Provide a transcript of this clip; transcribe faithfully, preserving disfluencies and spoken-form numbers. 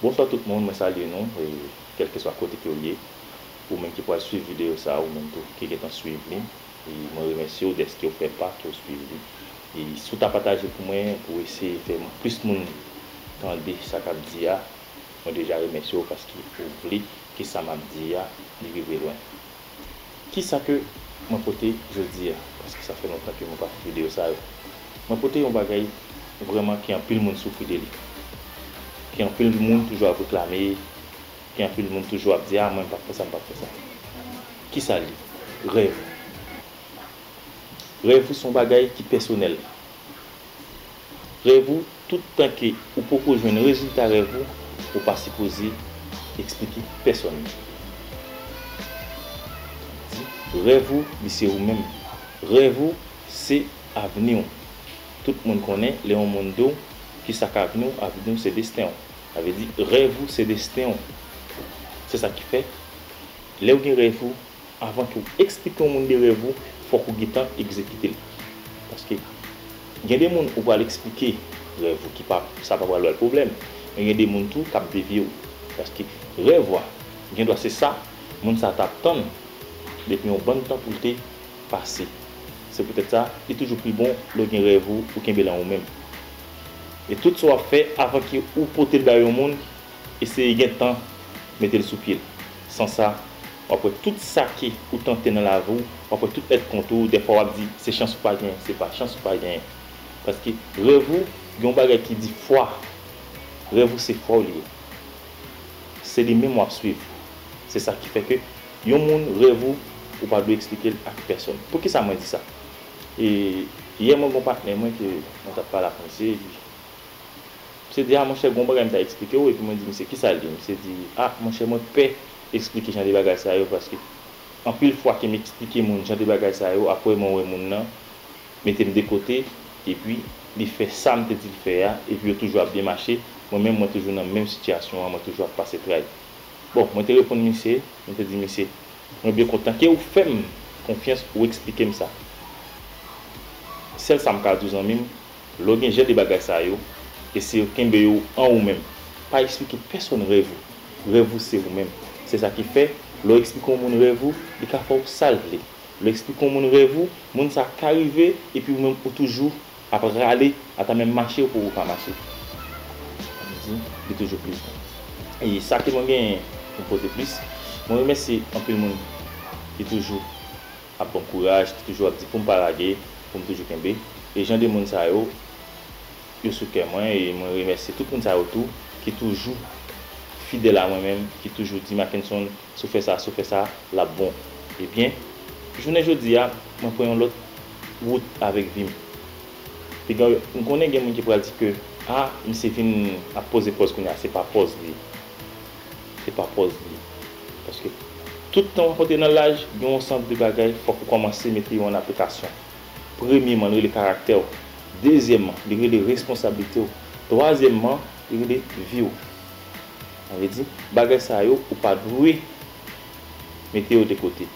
Bonswa tout moun, mwen salye nou, e kèlkeswa kote ke w ye. Ou menm ki pral swiv videyo sa a, ou menm tou ki gentan swiv li, e mwen remèsye w dèske w fè pa, ke w swiv li. E si w ta pataje pou mwen, pou eseye fè plis moun tande sa k ap di a, mwen deja remèsye w paske ou vle ke sa m ap di a, li rive lwen. Kisa ke mwen pote jodi a? Paske sa fè lontan ke mwen pa fè videyo sa yo. Mwen pote yon bagay vrèman ke anpil moun soufri de li. Ke anpil moun toujou ap reklame, ke anpil moun toujou ap di, "A, mwen m p ap fè sa, m p ap fè sa." Kisa l ye? Rèv. Rèv ou se yon bagay ki pèsonèl. Rèv ou, tout tan ke ou poko jwenn rezilta rèv ou, ou pa sipoze eksplike pèsonn. Di, rèv ou, li se ou menm. Rèv ou, se avni w. Tout moun konnen, lè yon moun di w, kisa k avni w? Avni w se desten w. Sa vle di, rèv ou se desten w. Se sa ki fè, lè w gen rèv ou, avan ke w eksplike yon moun de rèv ou, fòk ou gentan egzekite l. Paske gen de moun ou pral eksplike rèv ou ki pa, sa pa pral ba l pwoblèm. Men gen de moun tou k ap devye w. Paske rèv ou a, gendwa se sa moun sa t ap tann depi yon bann tan pou l te pase. Se poutèt sa, li toujou pi bon lè w gen rèv ou, ou kenbe l an ou menm. E tout sa w ap fè, avan ke ou pote l bay yon moun, eseye gen tan mete l sou pye l. San sa, w ap wè tout sa ke ou tante nan lavi w, w ap wè tout èd kont ou, dèfwa w ap di, se chans ou pa genyen, se pa chans ou pa genyen. Paske rèv ou, gen yon bagay ki di fwa. Rèv ou se fwa w li ye. Se li menm w ap swiv. Se sa ki fè ke yon moun rèv ou, ou pa dwe eksplike l ak pèsonn. Poukisa mwen di sa? E yè mwen gen yon patnè mwen ke mwen t ap pale ak misye, epi misye di, "A, monchè, gen yon bagay m ta eksplike w," epi mwen di misye, "Kisa l ye?" Misye di, "A, monchè, mwen pè eksplike jan de bagay sa yo, paske anpil fwa ke m eksplike moun jan de bagay sa yo, apre mwen wè moun nan mete m de kote, epi li fè sa m te di l fè a, epi yo toujou ap byen mache, mwen menm, mwen toujou nan menm sitiyasyon an, mwen toujou ap pase tray." Bon, mwen te reponn misye, mwen te di misye, "Mwen byen kontan ke ou fè m konfyans, ou eksplike m sa. Sèl sa m ka di w, zanmi m, lè w gen jan de bagay sa yo, eseye kenbe yo an ou menm. Pa eksplike pèsonn rèv ou. Rèv ou se ou menm. Se sa ki fè, lè w eksplike yon moun rèv ou, li ka fè w sa l vle. Lè w eksplike yon moun rèv ou, moun sa ka rive, epi ou menm ou toujou ap rale, ata menm mache ou poko ka mache." Sa vle di, li toujou plis bon. E sa ke mwen genyen pou pote plis, mwen remèsye anpil moun ki toujou ap ban m kouraj, ki toujou ap di pou m pa lage, pou m toujou kenbe. E jan de moun sa yo, yo sou kè mwen, e mwen remèsye tout moun sa yo tou ki toujou fidèl a mwen menm, ki toujou di, "Mackenson, si w fè sa, si w fè sa, l ap bon." Ebyen, jounen jodi a, mwen pran yon lòt wout avèk vi m. Piga, m konnen gen moun ki pral di ke, "A, misye vin ap poze pòz kounye a," se pa pòz li ye. Se pa pòz li ye. Paske tout tan w ap monte nan laj, gen yon sant de bagay, fòk ou kòmanse mete yo an aplikasyon. Premyeman, li rele karaktè w. Dezyèmman, li rele responsablite w. Twazyèmman, li rele vi w. Sa vle di, bagay sa yo, ou pa dwe mete yo de kote.